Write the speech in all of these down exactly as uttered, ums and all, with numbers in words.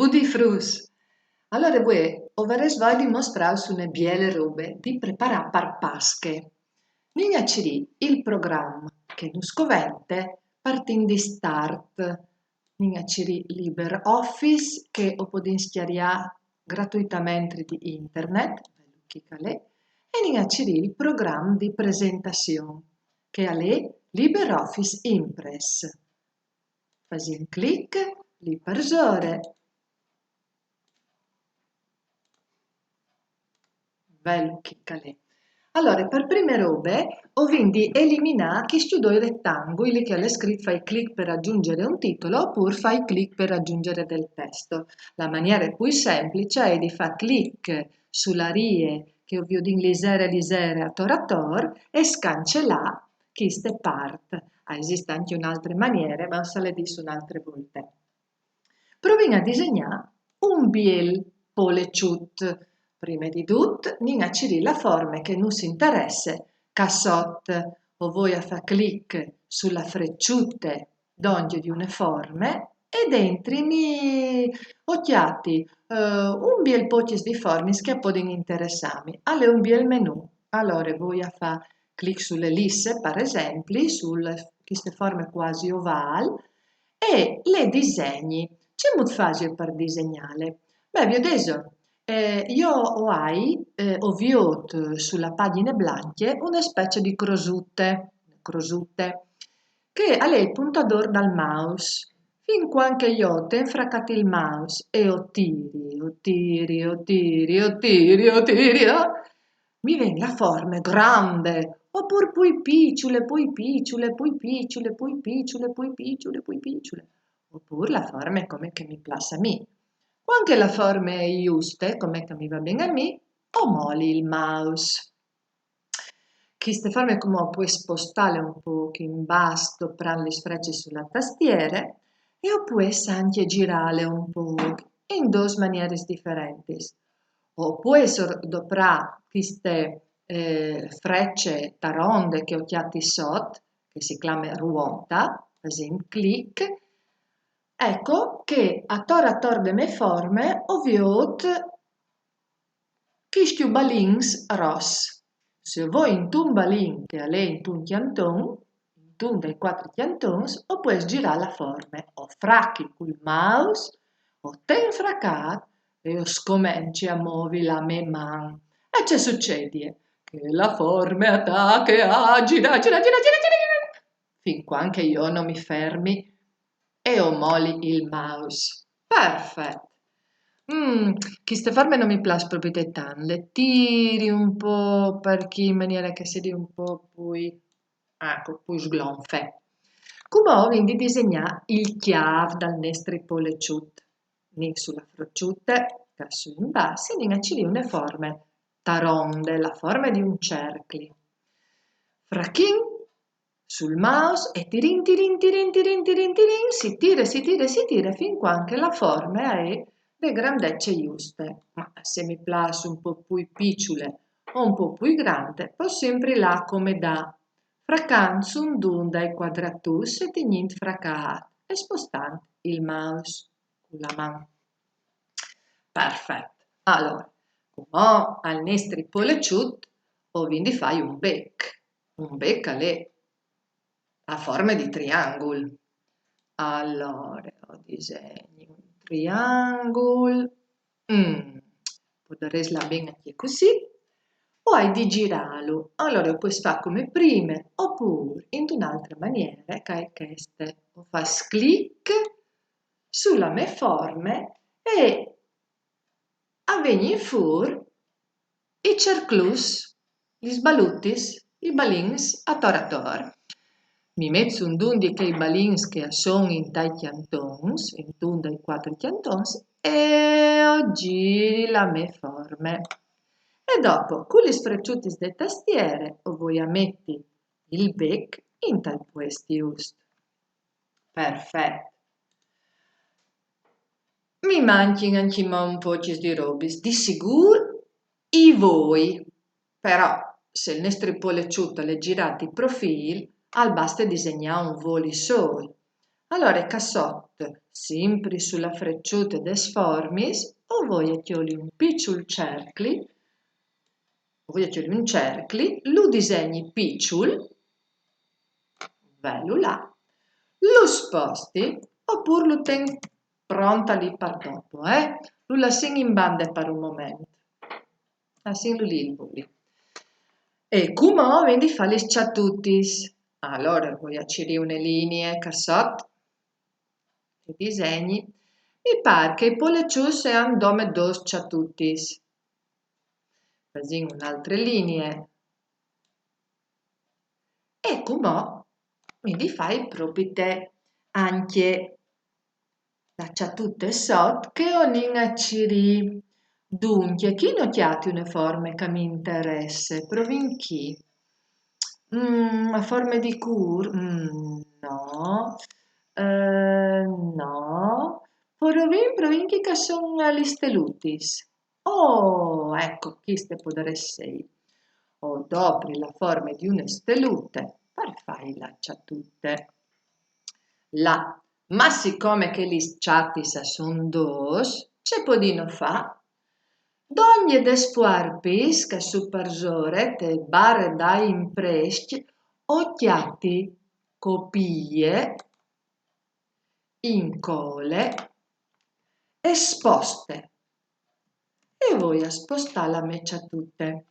Bundì fruts! Alore vuê o varès voie di mostrâus une biele robe di preparâ par Pasche. Nin a cirî il program che nus covente partint di start. Nin a cirî LibreOffice, che o podìn scjariâ gratuitamentri di internet, velu chi che al è, e nin a cirî il program di presentazion, che al è LibreOffice Impress. Fasìn clic li parsore. Velu chi che al è. Alore, par prime robe, o vin di eliminâ chescj doi retangui che al è scrit "Fai clic per aggiungere un titolo" opûr "Fai clic per aggiungere del testo". La maniere plui semplice e je di fâ clic su la rie che o viodìn lizere lizere ator ator e scancelâ cheste part. A esist ancje une altre maniere, ma o salerìn une altre volte. Provìn a disegnâ un biel poleçut. Prime di dut, nin a cirî la forme che nus interesse ca sot. O voi a fâ clic su la frecute dongje di une forme e dentri mi o cjati, eh, un biel pôc di formis che a podin interessâmi. Al è un biel menù. Alore, o voi a fâ clic su la elisse, par esempli, su cheste forme cuasi ovâl, e le disegni. Cemût fasio par disegnâle? Beh, viodêso, eh, jo o ai, eh, o viôt su la pagjine blancje une specie di crosute, crosute, che al è il puntadôr dal mouse. Fin cuant che jo o ten fracât il mouse e o tiri, o tiri, o tiri, o tiri, o tiri, o mi ven la forme grande, opûr plui piçule, plui piçule, plui piçule, plui piçule, plui piçule, plui piçule, opûr la forme come che mi plâs a mi. Cuant che la forme e je juste, come che mi va ben a mi, o moli il mouse. Cheste forme cumò o pues spostâle un pôc in bas, doprant lis frecis su la tastiere, e o pues ancje zirâle un pôc, in dôs manieris diferentis. O pues doprâ cheste, eh, frece taronde che o cjati sot, che si clame ruota, fasint clic, eco che ator ator de mê forme o viôt chescj balins ros. Se o voi intun balin che al è intun cjanton, intun dai cuatri cjantons, o pues zirâ la forme, o frachi cul mouse, o ten fracât e o scomence a movi la mê man. E ce sucedie? Che la forme a tache a zirâ, zirâ, zirâ, zirâ, zirâ, zirâ, fin cuant che jo no mi fermi e o moli il mouse. Perfet. Mm, cheste forme no mi plâs propit tant, le tiri un pôc par chi in maniere che e sedi un pôc plui, eco, plui sglonfe. Cumò o vin di disegnâ il cjâf dal nestri poleçut. Nin su la frecute, ca sù in bas, e nin a cirî une forme taronde, la forme di un cercli. Frachìn sul mouse e tirìn, tirìn, tirìn, tirìn, tirìn, tirìn, si tire, si tire, si tire, fin cuant che la forme e je de grandece juste. Ma se mi plâs un pôc plui piçule o un pôc plui grande, o pues simpri lâ come dà, fracant sundun dai cuadratuts e tignint fracât e spostant il mouse cu la man. Perfet. Alore, cumò al nestri poleçut o vin di fâi un bec. Un bec al è a forme di triangul. Alore, o disegni un triangul. Mm, podarès lâ ben ancje cussì. O ai di zirâlu. Alore, o pues fâ come prime, opûr intune altre maniere, che e je cheste. O fâs clic su la mê forme e a vegnin fûr i cercluts, lis balutis, i balins ator ator. Mi met sundun di chei balins che a son intai cjantons, intun dai cuatri cjantons, e o ziri la mê forme. E dopo, cu lis freçutis de tastiere, o voi a meti il bec intal puest just. Perfet. Mi mancjin ancjemò un pôc di robis, di sigûr i voi, però se il nestri poleçut al è zirât di profîl, al baste disegnâ un voli sôl. Alore, ca sot, simpri su la frecciute des formis, o voi a cjoli un piçul cercli, o voi a cjoli un cercli, lu disegni piçul, velu là, lu sposti, opûr lu ten pront li par dopo, eh? Lu lassìn in bande par un moment. Lassìnlu lì il voli. E cumò o vin di fâ lis çatutis. Alore, o voi a cirî une linie ca sot, e disegni. Mi pâr che i poleçuts a àn dome dôs çatutis. Fasìn une altre linie. E cumò o vin di fâi propite ancje la çatute sot che o nin a cirî. Duncje, chi no cjati une forme ca mi interesse? Provìn chi. Mm, a forme di cûr? Mm, no. Eh, no. Provìn, provìn chi ca son lis stelutis. Oh, eco, cheste podarès sei. O dopri la forme di une stelute par fâi la çatute. Là, ma sicome che lis çatis a son dôs, ce podìno fâ? Dongje des fuarpis ca su parsore te bare dai imprescj, o cjati, copie, incole e sposte. E o voi a spostâ la mê çatute.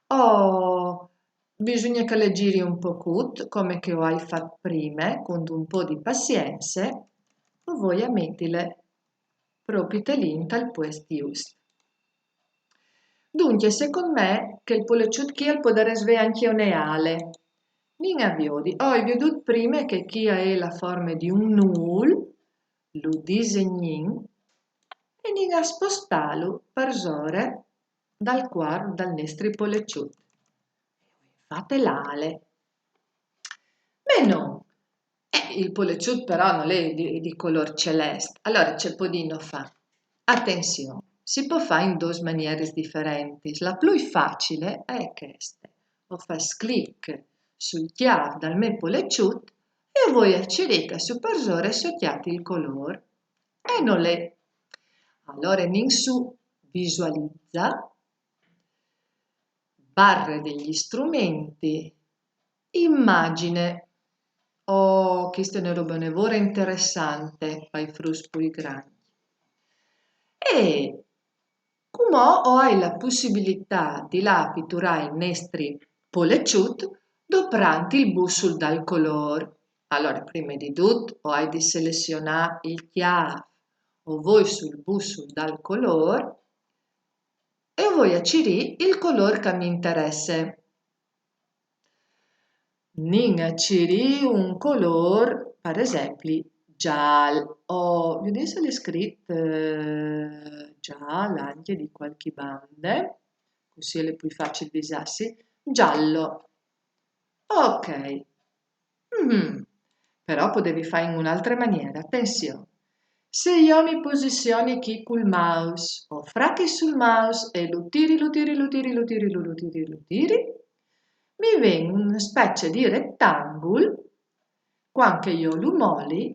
Oh, bisugne che le ziri un pocut, come che o ai fat prime, cuntun pôc di pazience, o voi a metile propite lì intal puest just. Duncje, secont me, chel poleçut chi al podarès vê ancje une ale. Nin a viodi, o ai viodût prime che chi e je la forme di un nûl, lu disegnìn e nin a spostâlu parsore dal cuarp dal nestri poleçut. Fate la ale. Meno. Eh, il poleçut però nol è di, di colôr celest. Alore ce podìno fâ? Atenzion, si pò fâ in dôs manieris diferentis. La plui facile e je cheste. O fâs clic sul cjâf dal me poleçut e o voi a cirî ca su parsore se o cjati il colôr. E nol è. Alore nin su visualiza, bare degli strumenti, immagine. Oh, cheste e je une robe une vore interessante pai fruts plui grancj. E cumò o ai la pussibilitât di lâ a piturâ il nestri poleçut doprant il bussul dal colôr. Alore, prime di dut, o ai di selezionâ il cjâf, o voi sul bussul dal colôr e o voi a cirî il colôr che mi interesse. Nin a cirî un colôr, par esempli, zâl. O, viodìn se al è scrit, eh, zâl ancje di cualchi bande, cussì al è plui facil visâsi. Giallo. Ok. Mm. Però o podevi fâ in une altre maniere. Atenzion. Se jo mi posizioni chi cul mouse, o frachi sul mouse e lu tiri, lu tiri, lu tiri, lu tiri, lu, lu tiri, lu tiri, mi ven une specie di retangul, cuant che jo lu moli,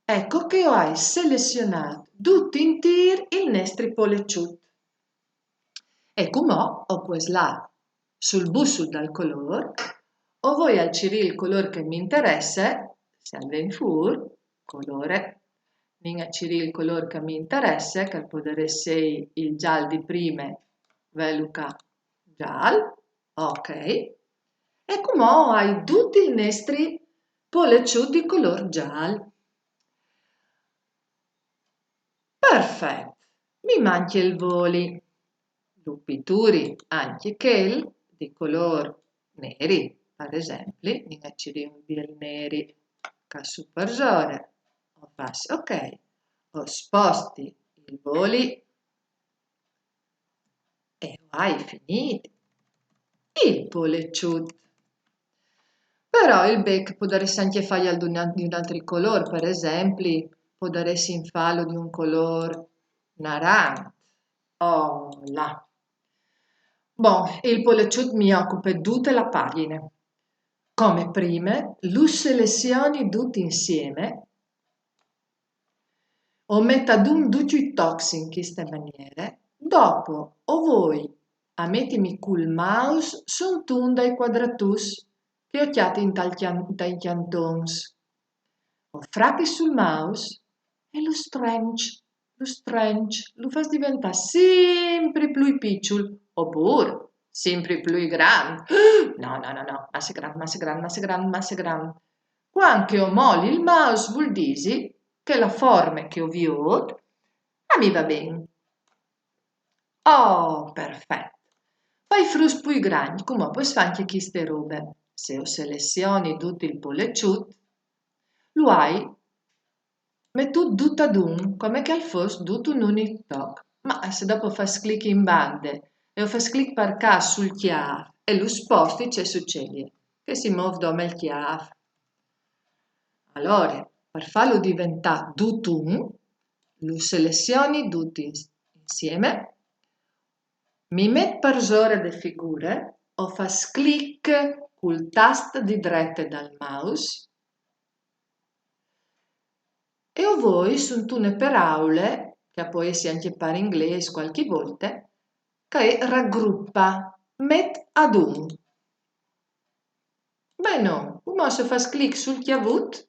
eco che o ai selezionât dut intîr il nestri poleçut. E cumò o pues lâ sul bussul dal colôr, o voi a cirî il colôr che mi interesse, se al ven fûr, colore, nin a cirî il colôr che mi interesse, che al podarès sei il zâl di prime, velu ca, zâl, ok. E cumò o ai dut il nestri poleçut di colôr zâl. Perfet, mi mancje il voli. Lu pituri ancje chel di colôr neri, par esempli, nin a cirî un biel neri ca su parsore, o fâs ok, o sposti il voli e o ai finît il poleçut. Però il bec o podarès ancje fâlu di un, di un altri colôr, par esempli, o podarès fâlu di un colôr naranç. Oh là. Bon, il poleçut mi ocupe dute la pagjine. Come prime, lu selessioni dut insieme, o met adun ducj i tocs in cheste maniere, dopo o voi a metimi cul mouse suntun dai cuadratuts che o cjati intal cjan-, intai cjantons. O frachi sul mouse e lu strenç, lu strenç, lu fâs diventâ simpri plui piçul, opûr simpri plui grant. No, no, no, no, masse grant, masse grant, masse grant, masse grant. Cuant che o moli il mouse vûl disi che la forme che o viôt a mi va ben. Oh, perfet. Pai fruts plui grancj, cumò o pues fâ ancje cheste robe. Se o selessioni dut il poleçut, lu ai metût dut adun, come che al fos dut un unic toc. Ma se dopo o fâs clic in bande e o fâs clic par câs sul cjâf e lu sposti, ce sucedie? Che si mûf dome il cjâf. Alore, par fâlu diventâ dut un, lu selessioni dut in-, insieme, mi met parsore de figure, o fâs clic cul tast di drete dal mouse e o voi suntune peraule, che e pues jessi ancje par inglês cualchi volte, che e ragrupe, met adun. Benon, cumò se o fâs clic sul cjavut,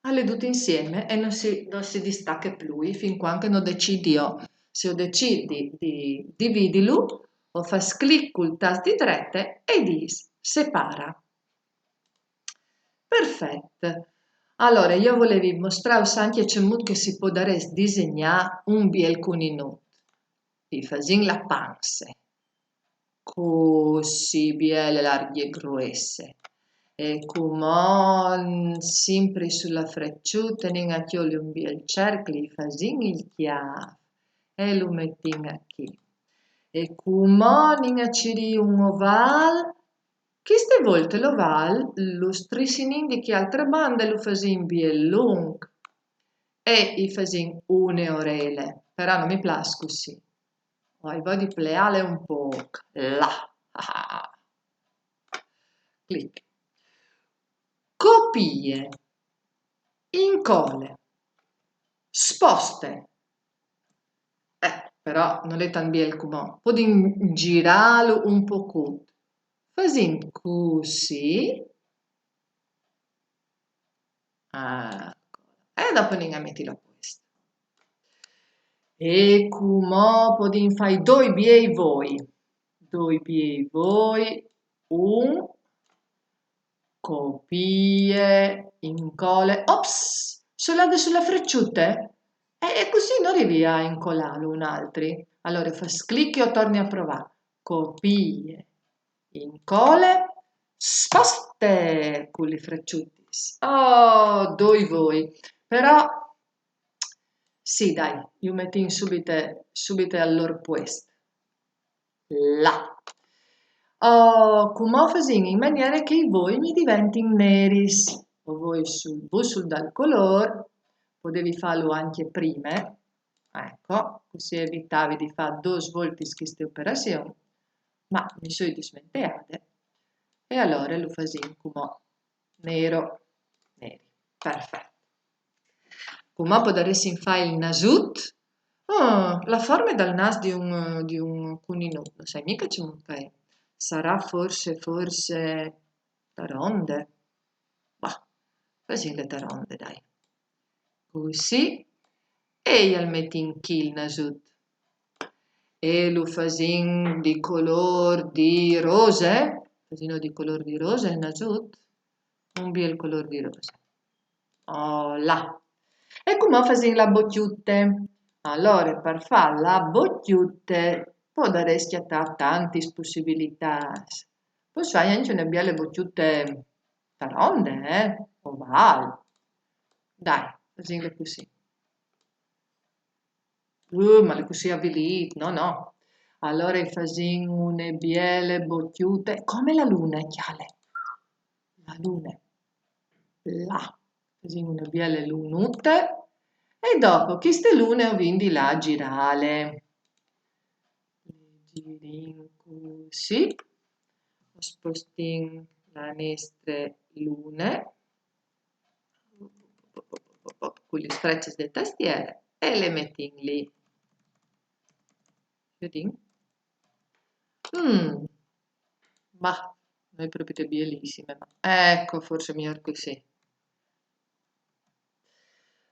al è dut insieme e no si, no si distache plui, fin cuant che no decidi jo. Se o decidi di dividilu, o fâs clic cul tast di drete e o dîs separa. Perfet. Alore, jo o volevi mostrâus ancje cemût che si podarès disegnâ un biel cuninut. I fasìn la panse. Cussì biele, largje e gruesse. E cumò, mm, simpri su la freçute, o nin a cjoli un biel cercli, i fasìn il cjâf e lu metìn achì. E cumò o nin a cirî un ovâl. Cheste volte l'ovâl lu strissinìn di chê altre bande, lu fasìn biel lunc e i fasìn une orele, però no mi plâs cussì. O ai voie di pleâle un pôc. Là. Clic. Copie. Incole. Sposte. Eh, però nol è tant biel cumò. Podìn zirâlu un pôc. Fasìn cussì. Eco. E dopo o nin a metilu a puest. E cumò o podìn fâi doi biei voi. Doi biei voi. Un. Copie, incole. Ops! Soi lade su la freçute. E, e cussì no rivi a incolâlu un altri. Alore o fâs clic e o torni a provâ. Copie, incole, sposte cu lis freçutis. Oh, doi voi. Però, sì, dai, ju metìn subite, subite al lôr puest. Là. Oh, cumò o fasìn in maniere che i voi mi diventin neris. O voi sul bussul dal colôr, podevi fâlu ancje prime, eco, cussì o evitavi di fâ dôs voltis cheste operazion, ma mi soi dismenteade. E alore lu fasìn cumò nero, neri. Perfet. Cumò o podaressin fâ il nasut. Ah, la forme dal nâs di un, di un cuninut, no sai mica cemût che e je. Sarà forse, forse taronde? Bah, fasìnle taronde, dai. Cussì. E jal metìn chi il nasut. E lu fasìn di colôr di rose? Fasìnlu di colôr di rose il nasut? Un biel colôr di rose. Olà. E cumò o fasìn la bocjute. Alore, par fâ la bocjute, o podarès cjatâ tantis pussibilitâts. O pues fâ ancje une biele bocjute taronde, eh? Ovâl. Dai, fasìnle cussì. Uh, ma al è cussì avilît, no, no. Alore i fasìn une biele bocjute, come la lune, cjale. La lune. Là. Fasìn une biele lunute. E dopo cheste lune o vin di lâ a zirâle. Le zirìn cussì. O spostìn la nestre lune, cu lis frecis de tastiere, e le metìn li. Viodìn. Mm. Bah, no je propit bielissime, ma eco, forse miôr cussì.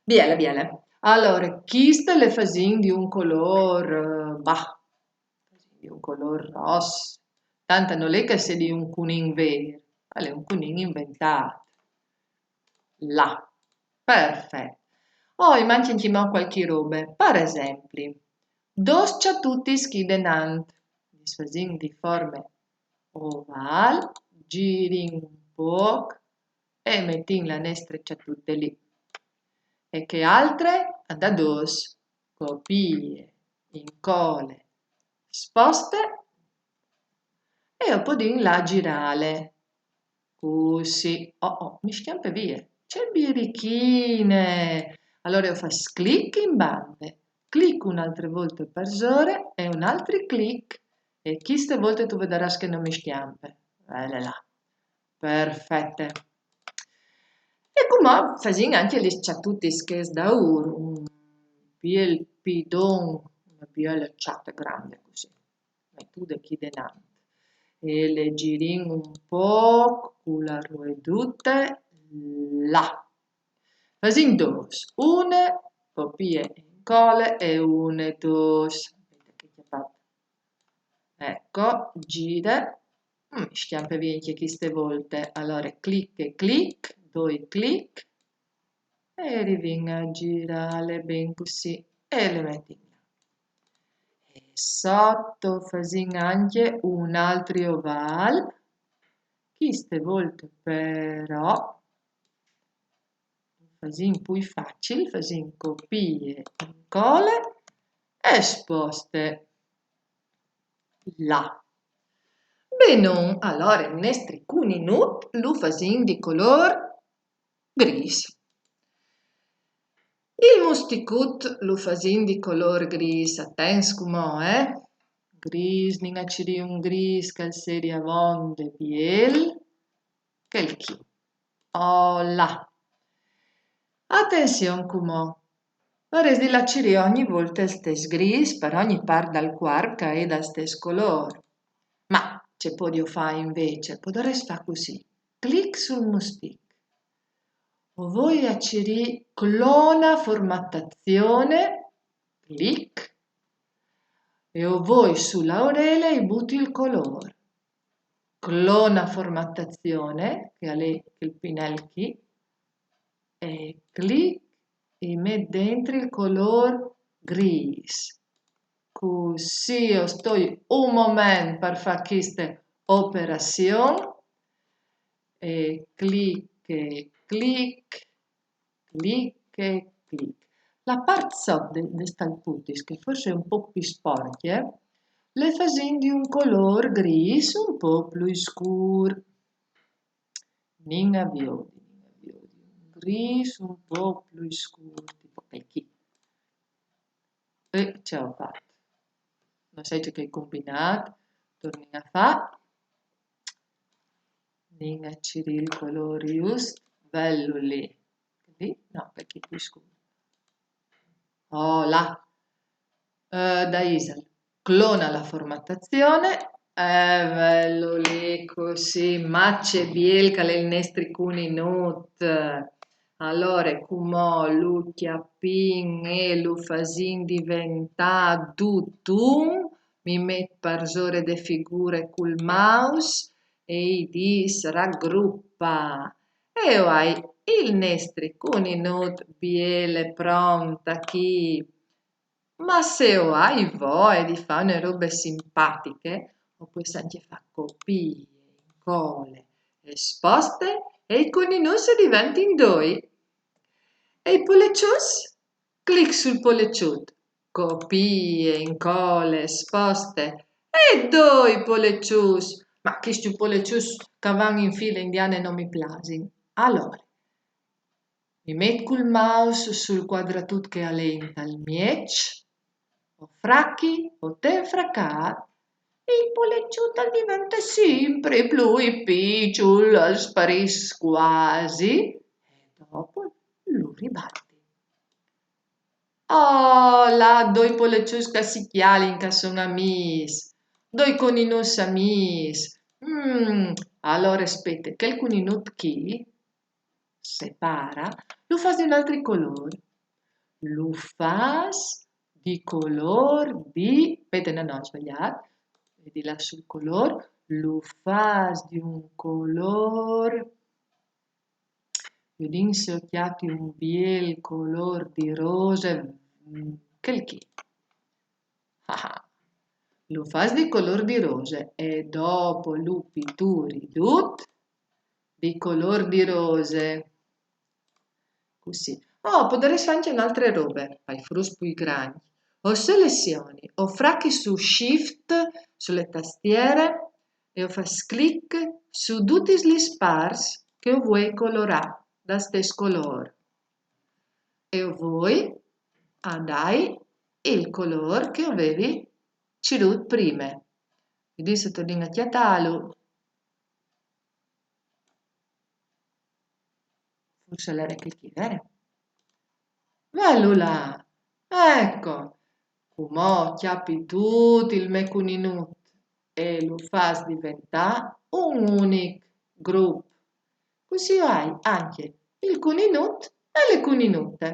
Biele, biele. Alore, chiste le fasìn di un colôr, eh, bah, di un colôr ros. Tant no l'è che al sedi un cunin vêr, al è un cunin inventât. Là. Perfet. Oh, i mancje ancjemò cualchi robe. Par esempli, dôs çatutis chi denant. Lis fasìn di forme ovâl, girìn un pôc e metìn la nestre çatute li. E chê altre? A 'nd à dôs. Copie, incole, sposte e o podìn lâ a girâle. Cussì. Oh, oh, mi scjampe vie. Ce birichine! Alore o fâs clic in bande, clic une altre volte parsore e un altri clic. E chiste volte tu vedarâs che no mi scjampe. Vele là. Perfete. E cumò fasìn ancje lis çatutis chês daûr, un biel pidon, une biele çate grande cussì, metude chi denant. E le girìn un pôc cu la ruedute, là. Fasìn dôs, une, copie e incole, e une, dôs. Aspete che o ai fat. Eco, gire. Mm, scjampe vie ancje chiste volte. Alore, clic e clic, doi clic. E rivìn a girâle ben cussì. E le metìn là. E sot o fasìn ancje un altri ovâl. Chiste volte però fasìn plui facil, fasìn copie, incole e sposte là. Benon, alore il nestri cuninut lu fasìn di colôr grîs. Il musticut lu fasìn di colôr grîs, atents cumò, eh? Grîs, anìn a cirî un grîs che al sedi avonde biel, chel chi. Olà. Atenzion cumò. Varês di lâ a cirî ogni volte il stes grîs par ogni part dal cuarp che e je dal stes colôr. Ma ce podio fâ invezit? Podarès fâ cussì. Clic sul mustic. O voi a cirî clona formatazione, clic, e o voi su la orele e i buti il colôr. Clona formatazione, che al è chel pinel chi, e clic, e i met dentri il colôr grîs. Cussì o stoi un moment par fâ cheste operazion. E clic, e clic, clic e clic. La part sot de, des talputis, che forsit e je un pôc plui sporcje, le fasìn di un colôr grîs un pôc plui scûr. Anìn a viodi, anìn a viodi. Un grîs un pôc plui scûr, tipo chel chi. E ce o ai fat? No sai ce che o ai cumbinât. Tornìn a fâ. Anìn a cirî il colôr just. Velu li. Li? No, parcè che plui scûr. Olà. Eh, dai, Isal. Clona la formatazione. E velu li cussì, ma ce biel che al è il nestri cuninut. Alore, cumò lu cjapìn e lu fasìn diventâ dutun, mi met parsore de figure cul mouse e i dîs ragrupa. E o ai il nestri cuninut biel e pront chi. Ma se o ai voie di fâ une robe simpatiche, o pues ancje fâ copie, incole e sposte e i cuninuts a diventin doi. E i poleçuts? Clic sul poleçut, copie, incole, sposte e doi poleçuts. Ma chisti poleçuts che a van in file indiane no mi plasin. Alore, mi met cul mouse sul cuadratut che al è intal mieç, o frachi, o ten fracât, il poleçut al divente simpri plui piçul, al sparìs cuasi, e dopo lu ribalti. Oh, là, doi poleçuts che si cjalin, che a son amîs, doi cuninuts amîs. Mm, alore spiete, chel cuninut chi, separa, lu fâs di un altri colôr. Lu fâs di colôr di, spiete, no, no, sbaliât, e di là sul colôr, lu fâs di un colôr, viodìn se o cjati un biel colôr di rose, mm, chel chi. Ah, lu fâs di colôr di rose e dopo lu pituri dut di colôr di rose. Cussì. Oh, podarès fâ ancje une altre robe, pai fruts plui grancj. O selezioni, o frachi su Shift, su la tastiere, e o fâs clic su dutis lis parts che o vuei colorâ dal stes colôr. E o voi a dâi il colôr che o vevi cirût prime. Viodìn se o tornìn a cjatâlu. Forsit al jere chel chi, vêr? Velu là! Eco, cumò o cjapi dut il me cuninut e lu fâs diventâ un unic grup. Cussì o ai ancje il cuninut e la cuninute.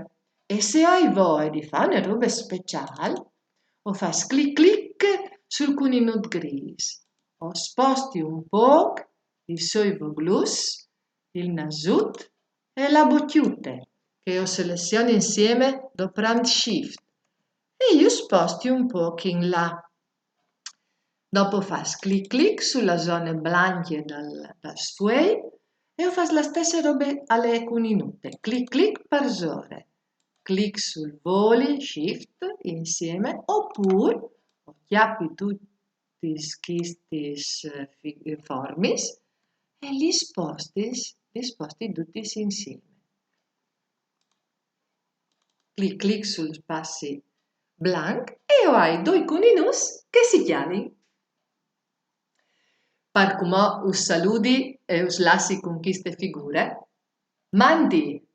E se o ai voie di fâ une robe speciâl, o fâs clic clic sul cuninut grîs, o sposti un pôc i soi vogluts, il nasut e la bocjute, che o selezioni insiemi doprant Shift, e ju sposti un pôc in là. Dopo o fâs clic clic su la zone blancje dal, dal sfuei e o fâs la stesse robe a la cuninute, clic clic parsore, clic sul voli, Shift, insiemi, opûr o cjapi dutis chestis, eh, fi-, eh, formis e lis postis, lis sposti dutis insiemi. Clic clic sul spazi blanc e o ai doi cuninuts che si cjalin. Par cumò us saludi e us lassi cun cheste figure. Mandi!